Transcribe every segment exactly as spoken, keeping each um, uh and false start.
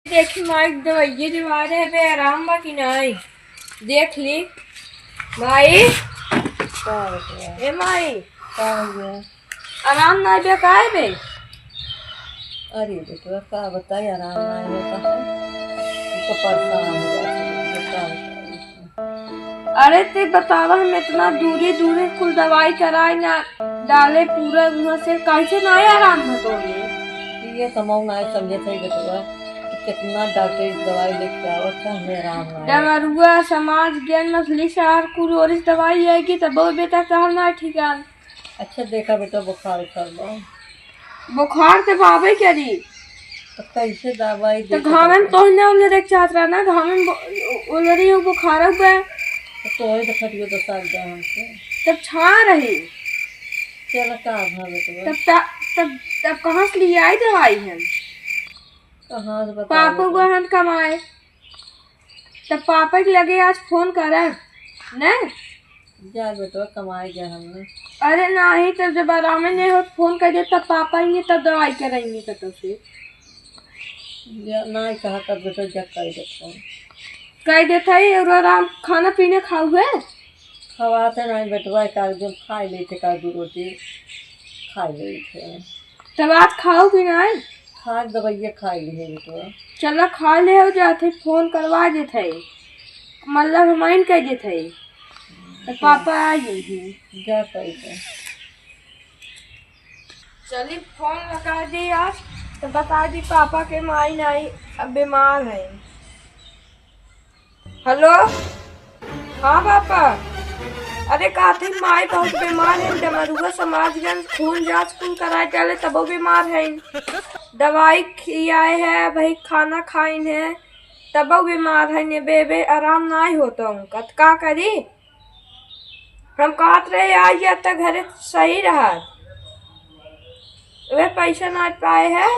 देखी माई, दवाइये दिवा रहे बे, आराम बा कि नाई? देख ली माई। का हो गया? ए माई, का हो गया? आराम नाई बे, का है बे? अरे बेटवा, का बताई, आराम नाई होता है। हम तो परेशान हो जाते हैं, का बताई। अरे ते बतावा, हम इतना दूरी दूरी कुल दवाई कराई ना डाले पूरा, वहाँ से कैसे ना आराम भा तोहे? ये तो मऊ ना समझे थे बेटवा, कि कितना डॉक्टर दवाई लेके आवत था, हमें आराम ना आया। डमरुआ, समाज ज्ञान, मछली शहर, कुल ओरिस दवाई आएगी, तब वो बेटा कहल ना ठिकान। अच्छा, देखा बेटा, बुखार उखार बा? बुखार तो बाबे करी। तो कैसे दवाई तो दे के घामे में बताई? तोहने उलरे के चाहत रहा ना, घामे में बो-, उलरी हो बुखार हो गए। तो तोहे तो खटियो तो साथ गए हमसे। तब छा रही। चला का भा बेटवा? तब ता-, तब, तब कहाँ से लिए आई दवाई हम? कहाँ से बता पापा बेटवा? गहन कमाए। तब पापा के लगे आज फोन करा, ने? जा बेटवा, कमाए गया हमने। अरे नाही, तब जब आरामे नहीं हो, फोन कर दे, तब पापा ही तब दवाई कराएंगे कतौ से। जा, नाही कहा कर बेटवा, जा कर देता हूँ। कह देता ही, और आराम खाना पीना खाऊ है? खवाते नाही बेटवा, एक आध दिन खाई लेते, एक आध दो रोटी खाई लेते। तब आज खाऊ कि नाही? खा के दवाइया खाई ली है बेटवा। चला खा ले हो जाते, फोन करवा देते। मतलब हम आइन कह देते। तो पापा आ गए हैं। जा कह दे। चली फोन लगा दी आज, तो बता दी पापा के माई नाही अब बीमार है। हेलो, हाँ पापा। अरे काथी माई बहुत बीमार है, डमरुआ समाजगंज खून जांच खून कराए डाले तबो बीमार है। दवाई खियाए है, वही खाना खाइन है, तबो बीमार है ने बेबे, आराम नाही होता उनका, त का करी? हम कहत रहे आई जा त घरे सही रहत। वे पैसा ना पाए है,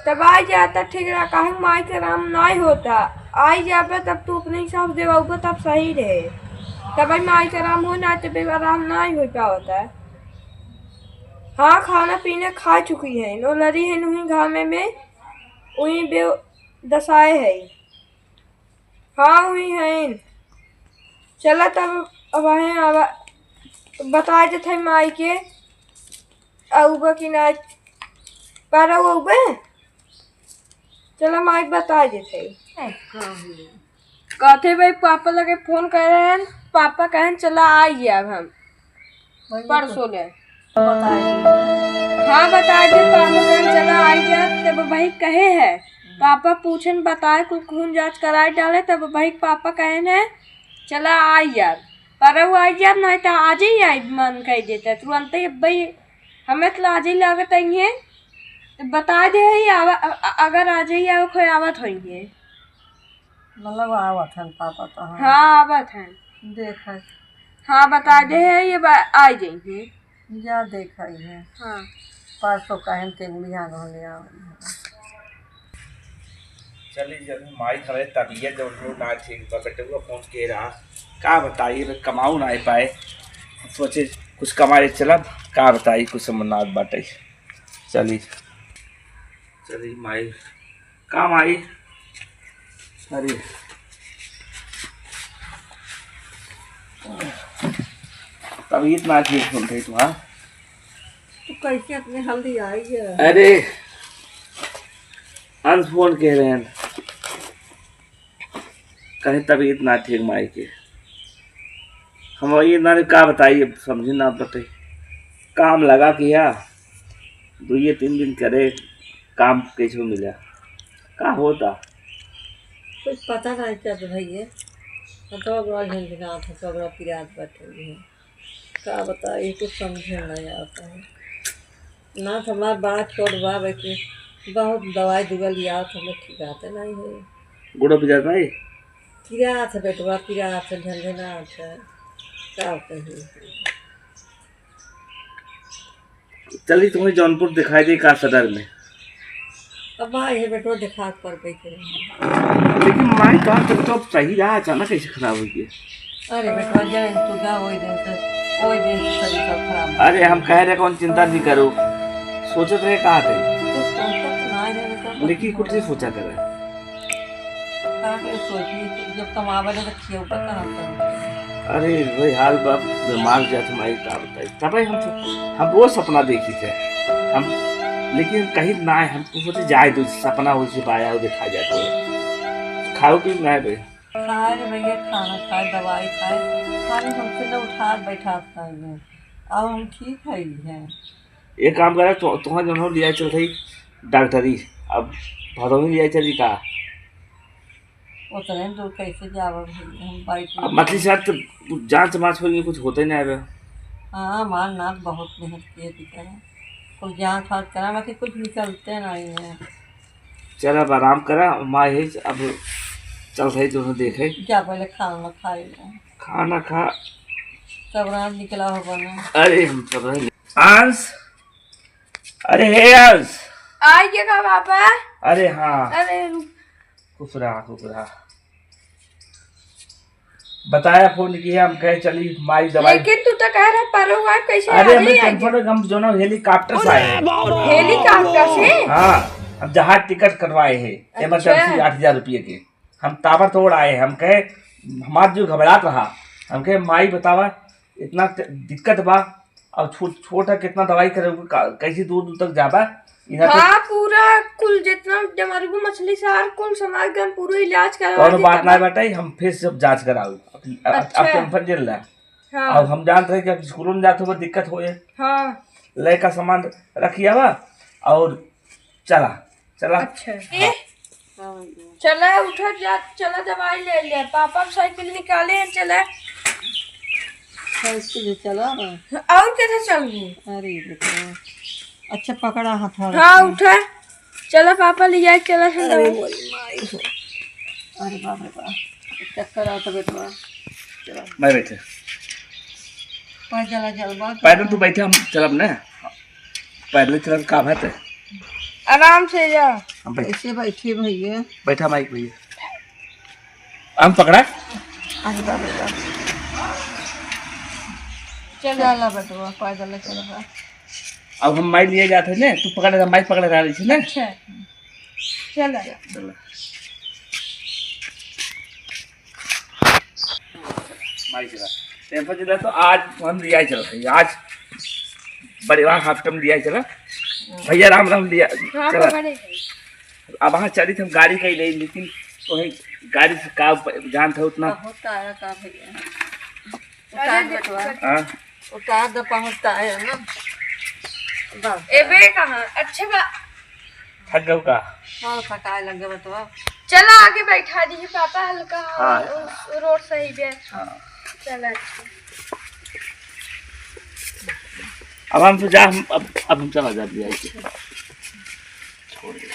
तब आई जा त ठीक रहा, काहे माई के आराम नाही होता। आई जाबे तब तू अपने हिसाब से देवाऊबे तब सही रहे, तब आई माई के आराम हो ना, तब आराम नाही हो पावता है। हाँ, खाना पीना खा चुकी है, नो लड़ी है नुही घामे में, उही बे दसाए है। हाँ, हुई हईन। चला तब अब आहे, अब बताए देत है माई के, आउबा कि ना, पर आउबे। चला माई बताए देत है। कहते भाई पापा लगे फोन करे हैं, पापा कहन चला आई अब हम। परसों ले। बताई। हाँ, बताई दे, पापा कहन चला आई जा, तब भाई कहे है। पापा पूछन बताए, कुल खून जांच कराए डाले, तब भाई पापा कहन है, चला आई जा। पर वो आई जा, नाही तो आज ही आई, मन कह देता, तुरंत ही भाई, हमें तो आज ही लागत आई है, तो बता दे है, आवा-, अ-, अ-, अगर आज ही आवे, कोई आवत होई है। मतलब आवत हन पापा तो, हाँ। हाँ, आवत हन। देख है। हाँ, बता दे है, ये बा-, आ जाएंगे। जा देख है। हाँ। परसों कहन के बिहान होले आओ। चली जब माई खड़े तबियत जब उठो ना ठीक बा, बेटवा फोन के रहा। का बताई, बे कमाऊ ना पाए। सोचे कुछ कमाए चलब, का बताई, कुछ समझ ना बाटे। चली। चली माई, का माई? अरे, तबीयत ना ठीक सुन रही तुम्हार। तू कैसे अपने हल्दी आई है? अरे, अंश फोन कह रहे हैं। कहीं तबीयत ना ठीक माई के। हम वही ना का बताई, अब समझी ना बताई। काम लगा किया, दो ये तीन दिन करे, काम कैसे मिला, का होता? कुछ पता नहीं चलत भैया, हम तो बड़ा झंझनात है, तो बड़ा पिरात बैठे हुए हैं। का बताई, कुछ समझे नहीं आता है। ना तो हमार बड़ा छोट बा, बाकी बहुत दवाई दुआ लिया, तो हमें ठीक आते नहीं है। गुड़ो पिरात नहीं? पिरात है बेटवा, पिरात है, झंझनात है, का कही। चली तुम्हें जौनपुर दिखाई दे का सदर में। अब भाई है बेटवा, दिखा के पर बैठे रहे। लेकिन माई का तबीयत तो अब सही रहा, अचानक कैसे खराब हुई है? अरे बेटवा, जय तू गा, वही दिन से, वही दिन से सभी सब खराब। अरे हम कह रहे कौन चिंता नहीं करो, सोचत रहे कहाँ थे। तो सोचत ना रहे बेटा, लेकिन कुछ नहीं सोचा करे। का के सोची, जब कमावे ले तो खियौबा कहाँ से? अरे, वही हाल बा, बीमार जात माई का बताई। तबे हम, हम वो सपना देखी थे। हम, लेकिन कहीं ना है, हमको सोचे जाए दो, सपना हो से बाया हो देखा जाए तो। खाओ पी ना है भाई। खाए रे भैया, खाना खाए, दवाई खाए, खाली हमसे न उठा बैठा खाए। अब हम ठीक है, है। एक काम करे, तो, तुहां जौन हो लिया चल रही डॉक्टरी, अब भदोही लिया चली का? उतने दूर कैसे जावा भैया, हम बाइक में अब मछली शहर तो जांच माच होई, कुछ होते नहीं आवे। हाँ, हमार नाक बहुत मेहनत किए थी करे, कुछ जांच वाच करा, बाकी कुछ निकलते नहीं है। चल, अब आराम करा, माँ यही अब चल रही, दोनों देखे। जा पहले खाना खा ले। खाना खा। सब रात निकला हो बना। अरे, हम सब रह ले। अंश, अरे हे अंश। आइए का पापा? अरे हाँ। अरे रुक। खुश रहा, खुश रहा। बताया फोन किया, हम कहे चली माई दवाई। लेकिन तू तो कह रहा परो हुआ कैसे? अरे आ हमें जाइए, आ जाइए। टेलीफोन, हम दोनों हेलीकॉप्टर से आए हैं। हेलीकॉप्टर से? हाँ, हम जहाज टिकट कटवाए हैं, अच्छा। इमरजेंसी आठ हजार रुपये के। हम ताबड़तोड़ आए, हम कहे हमार जो घबरात रहा, हम कहे माई बतावा इतना त-, दिक्कत बा, और छोट, छोट है, कितना दवाई करे, का-, कैसे दूर दूर तक जाबा? इहाँ तक हाँ, पूरा कुल जितना डमरू मछली सार कुल समाज के हम पूरा इलाज करवा कौनो देता बात ना बा। बाटे, हम फिर से जांच कराऊ। अब, अब, अच्छा। अब टेंशन जेल ला। हाँ। अब हम जानत रहे कि अब स्कूलों में जात हो, दिक्कत होए। हाँ। लइका सामान रखिया बा और चला, चला। अच्छा। हाँ। ए, चला, उठा जा, चला दवाई ले ले। पापा साइकिल निकाले हैं, चला। साइकिल चला ना। और कैसे चल गई? अरे देखो, अच्छा पकड़ा हाथ। हाँ, उठा। चला पापा ले जाए, चला हम अरे दवाई। मोरी माई हो। अरे बाप रे बाप, चक्कर आवत बेटवा। चला। मैं बैठे। पैदल चलबा। पैदल तू बैठे, हम चलब ना। पैदल चलत का बात है? आराम से जा। हम बैठ-, ऐसे बैठे भैया। बैठा माइक भैया। हम पकड़ा? अरे बाप रे बाप। चल। चला बेटवा, पैदल चलबा। अब हम माइक लिए जात है ने, तू पकड़, माइक पकड़ रहा है ना? अच्छा। चला। चला। माई चला। टेम्पो चला तो आज हम लिया चल रही। आज बड़े वहाँ हाफ टम लिया चला। भैया राम राम लिया हाँ, चला। पकड़े है। अब वहाँ चली थी हम गाड़ी कहीं नहीं, लेकिन तो है गाड़ी से का प-, जानत है उतना। बहुत आया का भैया। अरे उतार दे, बेटवा। हाँ। उतार दे, पहुँचता है ना। बस। एबे कहाँ? अच्छे बा। थक गऊ का? हाँ, थकाए लग गए बेटवा। चला आगे बैठा दी पापा हल्का, हाँ। उस रोड सही बे। हाँ। चला। अब हम तो जा, हम, अब, अब हम चला जाते हैं। छोड़ दे।